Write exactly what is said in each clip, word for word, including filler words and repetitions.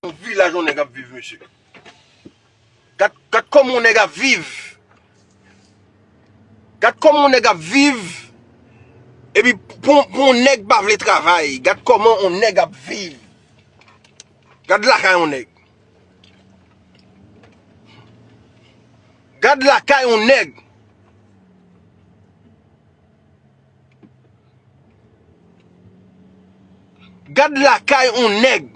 yon vilaj yon nèg ap viv, mesye. Gad, gad kòman yon nèg ap viv. Gad kòman yon nèg ap viv. Epi pou, pou yon nèg pa vle travay. Gad kòman yon nèg ap viv. Gad lakay yon nèg. Gad lakay yon nèg. Gad lakay yon nèg.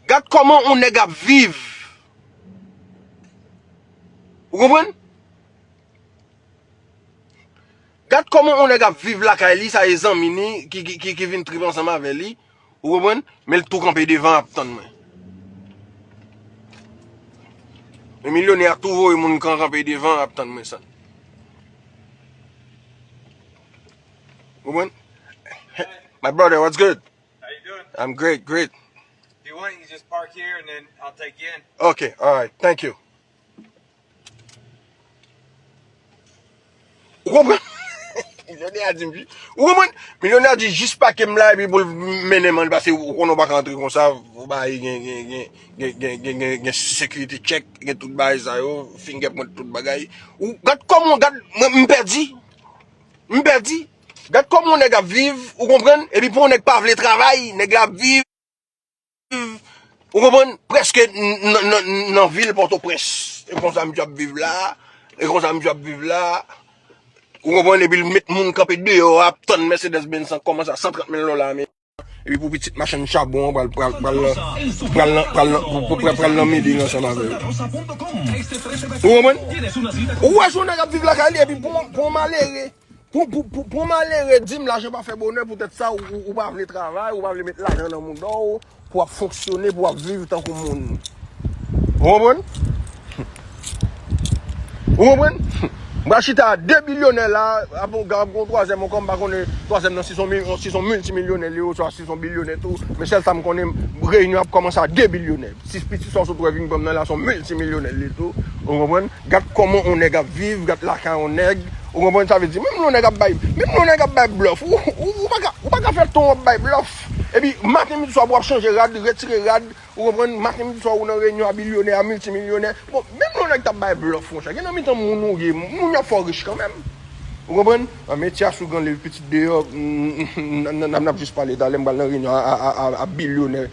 Gad kòman yon nèg ap viv. Ou konprann? Gad kòman yon nèg ap viv lakay li, sa e zanmi ni ki, ki, ki, ki vin trip ansanm avè li. Ou konprann? Men l tou kanpe devan ap tann mwen. Men milyonè a tou voye moun kan kanpe devan ap tann mwen sa. Ou konprann? My brother, what's good? How you doing? I'm great, great. If you want, you can just park here and then I'll take you in. Okay, all right, thank you. Ou konprann? Milyonè a di m, ou konprann? Milyonè a di jis pake m la epi pou l mennen m ann pase ou konnen ou pa ka antre konsa, ou bay gen, gen, gen, gen, gen, gen, gen, gen security check, gen tout bagay sa yo, fingerprint tout bagay. Ou gad kòman, gad, mwen, m pèdi. M pèdi. Gad kòman yon nèg ap viv, ou konprann? Epi pou yon nèg pa vle travay, nèg la ap viv, ou konprann? Prèske n-, n-, n-, nan vil Pòtoprens. E konsa misye ap viv la, e konsa misye ap viv la. Ou konprann? Epi l met moun kanpe deyò ap tann Mercedes Benz san kòmanse a san trant mil dola ameriken. Epi pou pitit machann chabon an pral, pral, pral, pral, pral, pral, pral, pral nan meeting ansanm avè yo. Ou konprann? Ou wè jan yon nèg ap viv lakay li, epi pou, pou yon malere, pou, pou, pou, pou yon malere di m lajan pa fè bonè, poutèt sa ou, ou, ou pa vle travay, ou pa vle met lajan nan mouda w, pou w ap fonksyone, pou w ap viv tankou moun. Ou konprann? Ou konprann? M pral chita a de bilyonè la, ap ap gon twazyèm ankò, m pa konnen twazyèm nan si se yon mil-, si se yon miltimilyonè li ye, oswa si se yon bilyonè tou, men sèl sa m konnen, reyinyon ap kòmanse a de bilyonè. Si piti sa w sot wè vin pran m nan la, se yon miltimilyonè li ye tou, ou konprann? Gad kòman yon nèg ap viv, gad lakay yon nèg, ou konprann sa vle di, menm lè yon nèg ap bay, menm lè yon nèg ap bay blòf, ou, ou, ou pa ka, ou pa ka fè ton w ap bay blòf, epi maten, midi, swa pou w ap chanje rad, retire rad, ou konprann, maten, midi, swa ou nan reyinyon a bilyonè, a miltimilyonè. Bon, menm lè yon nèg t ap bay blòf, monchè, gen nan mitan moun ou ye, moun yo ap fè w rich kanmenm. Ou konprann? An, metye a sou gran liv, pitit deyò, n, n, n, n, n ap jis pale talè, m pral nan reyinyon a, a, a, a, a bilyonè,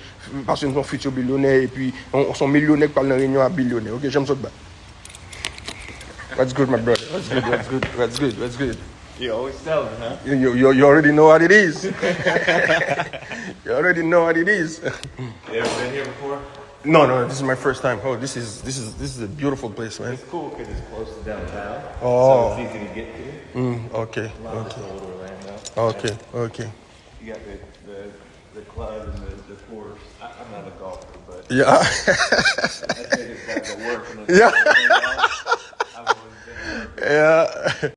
paske m se yon fiti bilyonè, epi yon, se yon milyonè k pral nan reyinyon a bilyonè. Ok, jan m sot ba. What's good, my brother? What's good, what's good, what's good, what's good? You always sell it, huh? You, you, you, you already know what it is. You already know what it is. You ever been here before? No, no, this is my first time. Oh, this is, this is, this is a beautiful place, man. It's cool 'cause it's close to downtown. Oh. So it's easy to get to. Mm, okay, okay. Just a little Orlando. Okay, okay. You got the, the, the club and the, the course. I, I'm not a golfer, but yeah. I think it's got the work and the, yeah. I've always been a worker. Yeah.